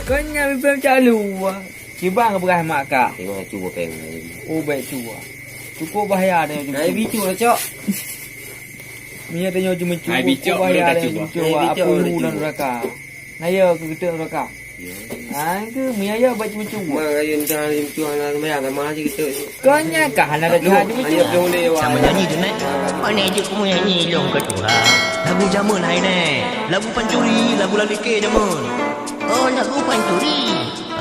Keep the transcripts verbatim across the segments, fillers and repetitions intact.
Kon nyan mimpi macam lu. Kiban beurah mak kak. Tengok cu péng. Oh, baik cu. Cukup bahaya tengok cu. Hai bicu lah, Cok. Meunyoe tengok cu, cukup bahaya tengok cu. Hai bicu, apa lu dalam neraka. Nah, ya, aku kata neraka. Ya. Ah, itu meunyoe ya baik cu. Mak ayo entah cu hana sembahyang sama aja gitu. Kon nyan kah hana ada cu. Sama nyanyi tu, Nek. Pandai je kamu nyanyi, long ke Tuhan. Lagu jameun hai, Nek. Lagu pancuri, lagu lalike jameun. Oh, lagu pancuri.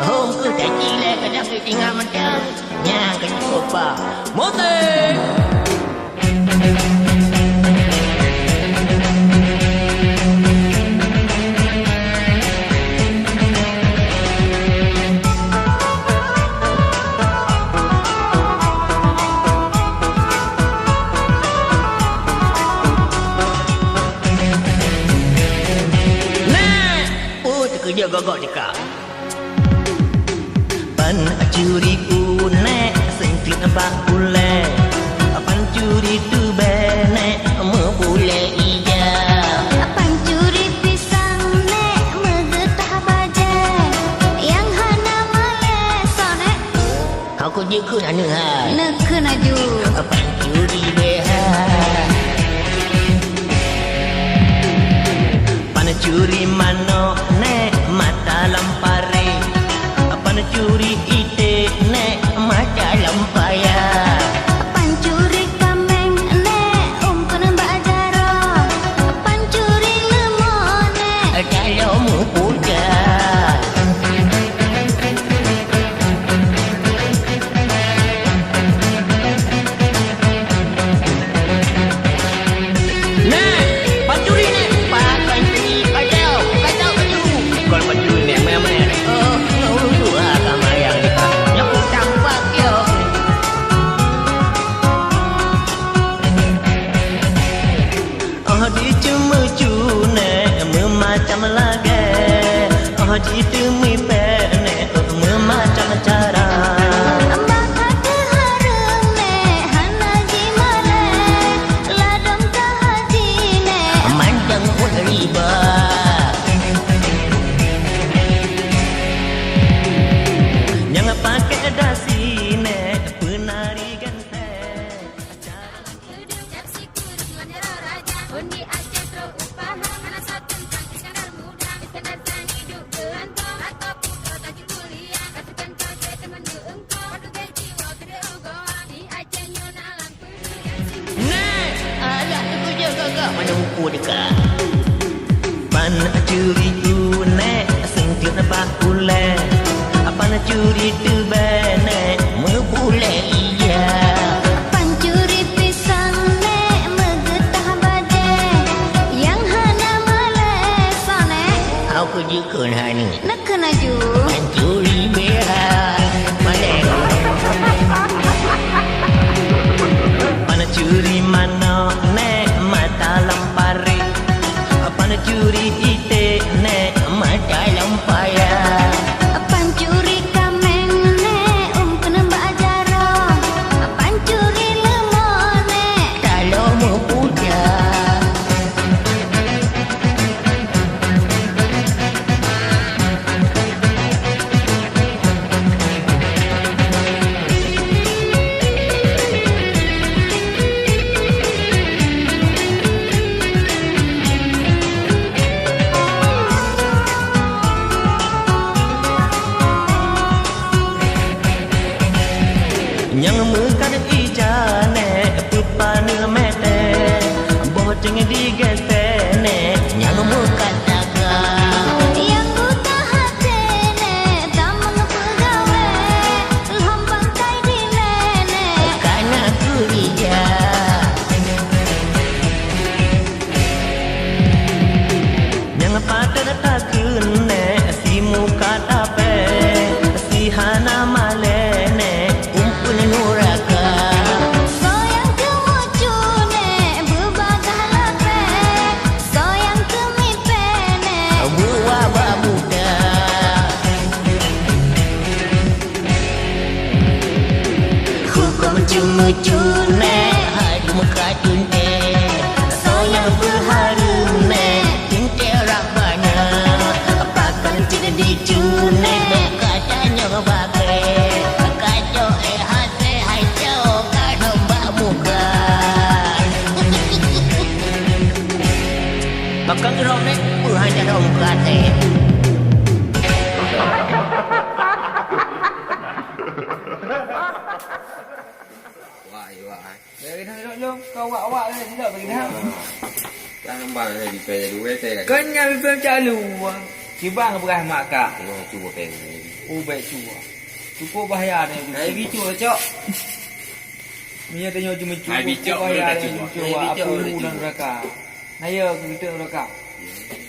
Oh, ke tadi leh kadang tinggal macam. Nyang ke coba. Mote. Nah, oh, terkejut gogok cekak. Pancuri unek sengkit bak ulée, pancuri tubée nek meubulée ija. Pancuri pisang nek meugeutah bajée, nyang hana malée sonek. Aku jeuet keu aneuk hai. Neuk keu laju. Pancuri beh hai. Pancuri manok nek mata lam paréh, pancuri iték nek mata lam paya. Pancuri kaméng nek umpeun bak jaroe, pancuri leumô nek dalam puja. Nah, pancuri nek, pancuri, kacau, kacau, kacau. Kon pancuri nek, meh-meh. Oh, ureueng tuha ka mayang. Nyoe tampak yo. Oh, diceumeucue nek meumacam lagée, oh, jiteumipée nek meumacam cara. Bak até hareuem nek hana jimalée, ladôm ka haji nek mantong buet riba. Nyang pakai dasi nek peunari ganteng. Nah, alah, teukeujot gagah mana buku dekat. Pancuri unek singkit bak ulée, pancuri tubée nek meubulée ija. Pancuri pisang nek meugeutah bajée, nyang hana malée sonek. Aku jeuet keu hai ni. Neuk keu laju. Pancuri beh hai. Malée. Pancuri manok nek mata lam paréh. Pancuri iték nek mata lam paya. Pancuri kaméng nek umpeun bak jaroe. Pancuri leumô nek dalam puja. Nyang meukat ija nek peupaneuk meuté, boh ceueng digesé nek nyang meukat dagang. Nyang buta até nek tamong peugawée, lhambang tai dilée nek kana keurija. Nyang patot takheun nek simuka tapée, si hana malée nek umpeun nuraka. Soe nyang keumucu nek beubagah lapée, soe nyang keumipée nek buwa bak buta. Huköm ceumeucue nek hai meukat teuntée. Soe nyang peuhareuem nek teuntée rab banyak. Pakon cit di cue Kang Romek peuhanya dong berate. Wah, wah. Bagi dah dok jom, kau awak-awak ni silap bagi dah. Tambah lagi payah dua teh. Kau nyang payah cak lu. Cibang beurah mak kak. Tengok cuba peng. Oh, baik cuba. Cukup bahaya ni. Hai bicu cok. Minyak tanya cuma cuba. Hai bicu bahaya ni. Cuba apa lu dan neraka. Naya kita neraka.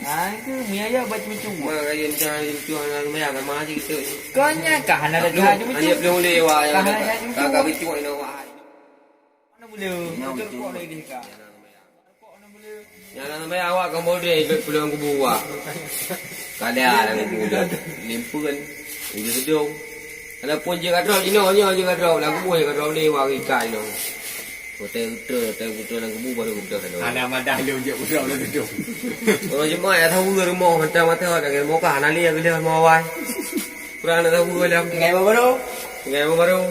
Ah, itu minyak ya baca cuba. Mak kaya macam cuba nak bayar sama aja kita. Kau nya kah nak ada cuba. Hanya belum lewat. Kah nak cuba. Kau bicu ni nak wahai. Mana boleh? Nyang betul. Kok lagi kah? Nyang na mé awak ka model ikot pulang kubu awak. Kada lam kubu dah. Limpeun. Ujung gedong. Walaupun je kadrop inoe, nyoe je kadrop lam kubu, je kadrop lé wang ikai inoe. Hotel hotel, hotel hotel lam kubu baru hotel inoe. Ada madah lé ujak pulang lam gedong. Orang jemaah ya tahu ke rumah mata-mata dah ke mokah nali ya gede mau awai. Kurang nak tahu dah. Tinggal baru. Tinggal baru.